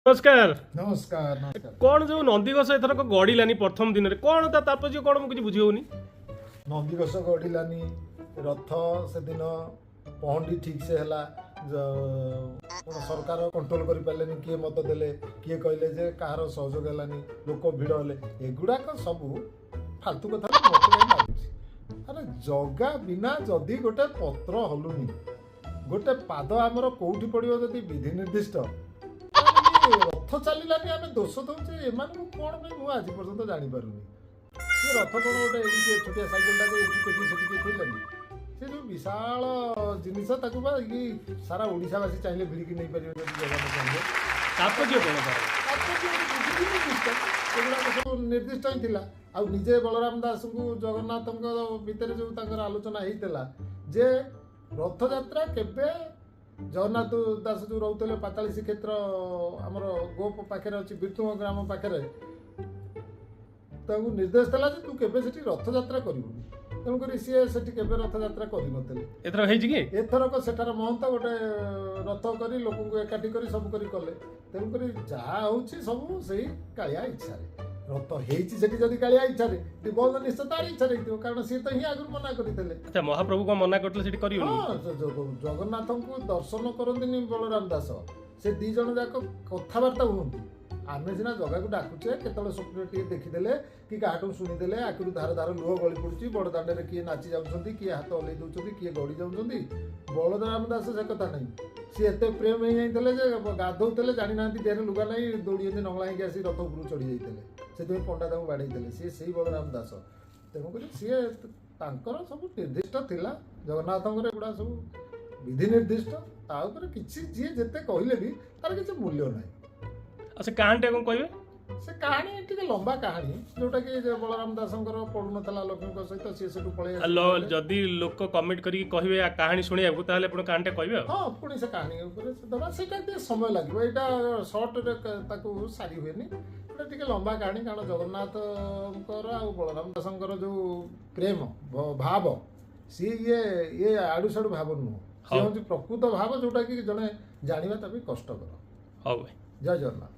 ନମସ୍କାର। ନମସ୍କାର, ନମସ୍କାର। କଣ ଯୋଉ ନନ୍ଦିଘୋଷ ଏଥରକ ଗଡ଼ିଲାନି ପ୍ରଥମ ଦିନରେ, କଣ ତା ତାପର୍ଯ୍ୟ କଣ, ମୁଁ କିଛି ବୁଝି ହଉନି। ନନ୍ଦିଘୋଷ ଗଡ଼ିଲାନି, ରଥ ସେଦିନ ପହଣ୍ଡି ଠିକ୍ ସେ ହେଲା। କଣ ସରକାର କଣ୍ଟ୍ରୋଲ କରିପାରିଲେନି, କିଏ ମତ ଦେଲେ, କିଏ କହିଲେ ଯେ କାହାର ସହଯୋଗ ହେଲାନି, ଲୋକ ଭିଡ଼ ହେଲେ, ଏଗୁଡ଼ାକ ସବୁ ଫାଲତୁ କଥା ମତେ କାହିଁ ଲାଗୁଛି। ଆରେ ଜଗା ବିନା ଯଦି ଗୋଟେ ପତ୍ର ହଲୁନି, ଗୋଟେ ପାଦ ଆମର କୋଉଠି ପଡ଼ିବ ଯଦି ବିଧି ନିର୍ଦ୍ଦିଷ୍ଟ, ତାହେଲେ ଇଏ ରଥ ଚାଲିଲାନି ଆମେ ଦୋଷ ଦଉଛେ ଏମାନଙ୍କୁ କ'ଣ ପାଇଁ, ମୁଁ ଆଜି ପର୍ଯ୍ୟନ୍ତ ଜାଣିପାରୁନି। ସେ ରଥ କ'ଣ ଗୋଟେ ଏମିତି ଛୋଟିଆ ସାଇକେଲଟାକୁ ଏଠୁ ଟେକି ସେଠି କିଏ ଥୋଇଲାନି? ସେ ଯୋଉ ବିଶାଳ ଜିନିଷ, ତାକୁ ବା ଇଏ ସାରା ଓଡ଼ିଶାବାସୀ ଚାହିଁଲେ ଭିଡ଼ିକି ନେଇପାରିବେ ଯଦି ଜଗନ୍ନାଥ ଚାହିଁବେ। ତାପର୍ଯ୍ୟ କଣ ତାର? ତାପର୍ଯ୍ୟ ଗୋଟେ ବିଧି ନିର୍ଦ୍ଦିଷ୍ଟ, ଏଗୁଡ଼ାକ ସବୁ ନିର୍ଦ୍ଦିଷ୍ଟ ହିଁ ଥିଲା। ଆଉ ନିଜେ ବଳରାମ ଦାସଙ୍କୁ ଜଗନ୍ନାଥଙ୍କ ଭିତରେ ଯୋଉ ତାଙ୍କର ଆଲୋଚନା ହେଇଥିଲା ଯେ ରଥଯାତ୍ରା କେବେ, ଜଗନ୍ନାଥ ଦାସ ଯୋଉ ରହୁଥିଲେ ପାତାଳୀ ଶ୍ରୀକ୍ଷେତ୍ର ଆମର ଗୋପ ପାଖରେ ଅଛି, ବିର୍ତୁଙ୍ଗ ଗ୍ରାମ ପାଖରେ, ତାଙ୍କୁ ନିର୍ଦ୍ଦେଶ ଥିଲା ଯେ ତୁ କେବେ ସେଠି ରଥଯାତ୍ରା କରିବୁନି। ତେଣୁକରି ସିଏ ସେଠି କେବେ ରଥଯାତ୍ରା କରିନଥିଲେ। ଏଥର ହେଇଛି କି? ଏଥରକ ସେଠାର ମହନ୍ତ ଗୋଟେ ରଥ କରି ଲୋକଙ୍କୁ ଏକାଠି କରି ସବୁ କରି କଲେ। ତେଣୁକରି ଯାହା ହଉଛି ସବୁ ସେଇ କାଳିଆ ଇଚ୍ଛାରେ ରଥ ହେଇଛି। ସେଠି ଯଦି କାଳିଆ ଇଚ୍ଛାରେ, ଏଠି ବନ୍ଦ ନିଶ୍ଚୟ ତାର ଇଚ୍ଛାରେ ହେଇଥିବ, କାରଣ ସିଏ ତ ହିଁ ଆଗରୁ ମନା କରିଥିଲେ। ଆଚ୍ଛା, ମହାପ୍ରଭୁ କଣ ମନା କରିଥିଲେ ସେଠି କରିବନି? ହଁ, ଜଗନ୍ନାଥଙ୍କୁ ଦର୍ଶନ କରନ୍ତିନି ବଳରାମ ଦାସ, ସେ ଦି ଜଣ ଯାକ କଥାବାର୍ତ୍ତା ହୁଅନ୍ତି। ଆମେ ସିନା ଜଗାକୁ ଡାକୁଛେ, କେତେବେଳେ ସ୍ୱପ୍ନ ଟିକେ ଦେଖିଦେଲେ କି କାହାଠୁ ଶୁଣିଦେଲେ ଆଖିରୁ ଧାର ଧାର ଲୁହ ଗଳି ପଡୁଛି, ବଡ଼ ଦାଣ୍ଡରେ କିଏ ନାଚି ଯାଉଛନ୍ତି, କିଏ ହାତ ହଲେଇ ଦଉଛନ୍ତି, କିଏ ଗଡ଼ି ଯାଉଛନ୍ତି। ବଳରାମ ଦାସ ସେ କଥା ନାହିଁ, ସିଏ ଏତେ ପ୍ରେମ ହେଇଯାଇଥିଲେ ଯେ ଗାଧଉଥିଲେ, ଜାଣିନାହାନ୍ତି ଦେହରେ ଲୁଗା ନାହିଁ, ଦୌଡ଼ି ଏମିତି ନଙ୍ଗଳା ହେଇକି ଆସି ରଥ ଉପରକୁ ଚଢ଼ି ଯାଇଥିଲେ। ସେଥିପାଇଁ ପଣ୍ଡା ତାଙ୍କୁ ବାଡ଼େଇଥିଲେ। ସିଏ ସେଇ ବଳରାମ ଦାସ। ତେଣୁକରି ସିଏ ତାଙ୍କର ସବୁ ନିର୍ଦ୍ଦିଷ୍ଟ ଥିଲା, ଜଗନ୍ନାଥଙ୍କର ଏଗୁଡ଼ା ସବୁ ବିଧି ନିର୍ଦ୍ଦିଷ୍ଟ, ତା ଉପରେ କିଛି ଯିଏ ଯେତେ କହିଲେ ବି ତାର କିଛି ମୂଲ୍ୟ ନାହିଁ। ଆଉ ସେ କାହାଣୀଟା କଣ କହିବେ? ସେ କାହାଣୀ ଟିକେ ଲମ୍ବା କାହାଣୀ, ଯୋଉଟା କି ଯେ ବଳରାମ ଦାସଙ୍କର ପଡୁନଥିଲା ଲକ୍ଷ୍ମୀଙ୍କ ସହିତ, ସିଏ ସେଠୁ ପଳେଇ ଆଉ ଆସିଥିଲେ। ଯଦି ଲୋକ କମେଣ୍ଟ କରିକି କହିବେ ଆ କାହାଣୀ ଶୁଣିବାକୁ, ତାହେଲେ ଆପଣ କାହାଣୀଟା କହିବେ ଆଉ? ହଁ, ପୁଣି ସେ କାହାଣୀ ଉପରେ ସେ ଦବା, ସେଇଟା ଟିକେ ସମୟ ଲାଗିବ। ଏଇଟା ସର୍ଟରେ ତାକୁ ସାରି ହୁଏନି, ଏଇଟା ଟିକେ ଲମ୍ବା କାହାଣୀ। କାରଣ ଜଗନ୍ନାଥଙ୍କର ଆଉ ବଳରାମ ଦାସଙ୍କର ଯୋଉ ପ୍ରେମ ଭାବ, ସିଏ ଇଏ ଆଡୁ ସାଡୁ ଭାବ ନୁହଁ, ସିଏ ହଉ। ହେଉଛି ପ୍ରକୃତ ଭାବ, ଯୋଉଟା କି ଜଣେ ଜାଣିବା ତା ବି କଷ୍ଟକର। ହଉ ଭାଇ, ଜୟ ଜଗନ୍ନାଥ।